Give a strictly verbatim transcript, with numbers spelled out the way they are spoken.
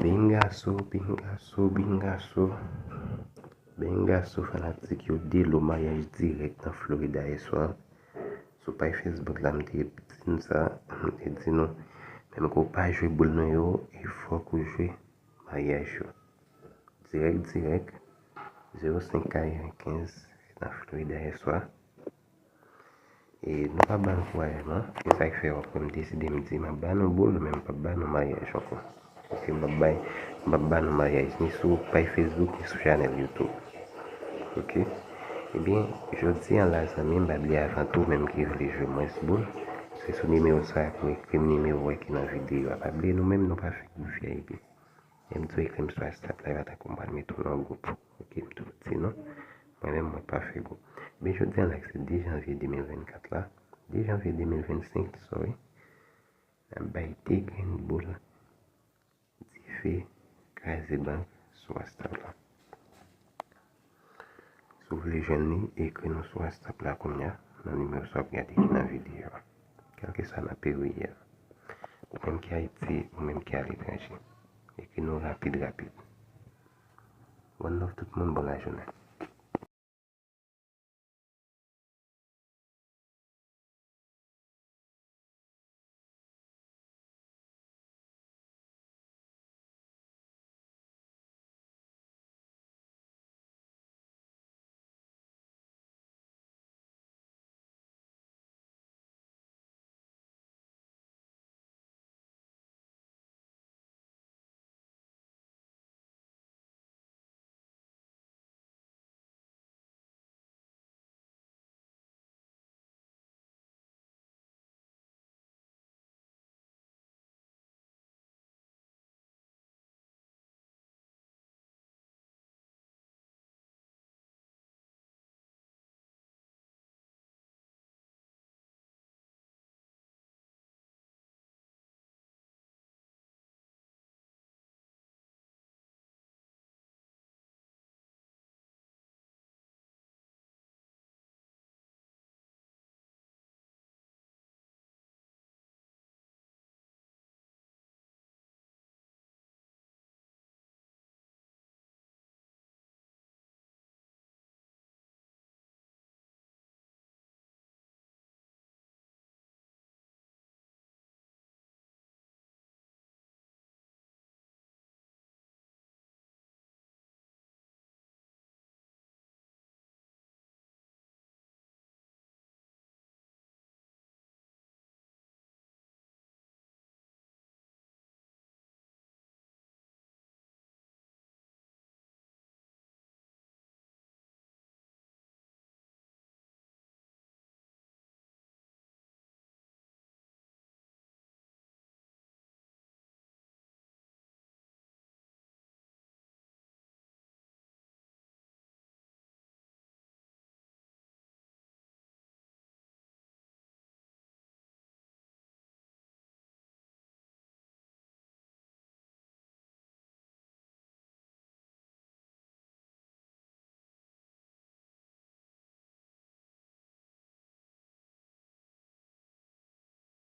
Bingaso, bingaso, bingaso. Bingaso fanatik yo, de lo maryaj dirèk nan Florida yè swa. Sou paj Facebook la, m te di n sa, m te di nou, menm ke w pa jwe boul nou yo, e fòk ou jwe maryaj yo. Dirèk, dirèk, zewo senk karannkenz nan Florida yè swa. E nou pa ba l kouraj non. E sa k fè w ap wè m deside m di m ap ba nou boul, men m p ap ba nou maryaj ankò. Ok, m p ap bay, m p ap ba nou maryaj ni sou paj Facebook ni sou chanèl YouTube. Ok. Ebyen, jodi an la zanmi m, pa bliye avan tou, menm ki vle jwe mwens boul, se sou nimewo sa pou ekri m nimewo w ki nan videyo a. Pa bliye nou menm nou pa fè gwo V I P. E m tou ekri m sou WhatsApp la, yo ata konprann met ou nan gwoup. Ok, m tou di nou. Mwen menm, mwen pa fè gwo. Men jodi an la, se de janvye de mil vennkat la. De janvye de mil vennsenk, sorry. N ap bay de grenn boul dife kraze bank sou WhatsApp la. Si w vle jwenn li, ekri nou sou WhatsApp la kounye a, nan nimewo sa w ap gade ki nan videyo a. Kèlkeswa nan peyi w ye a. Ou menm ki Ayiti, ou menm ki aletranje. Ekri nou rapid, rapid. One love tout moun, bon lajounen.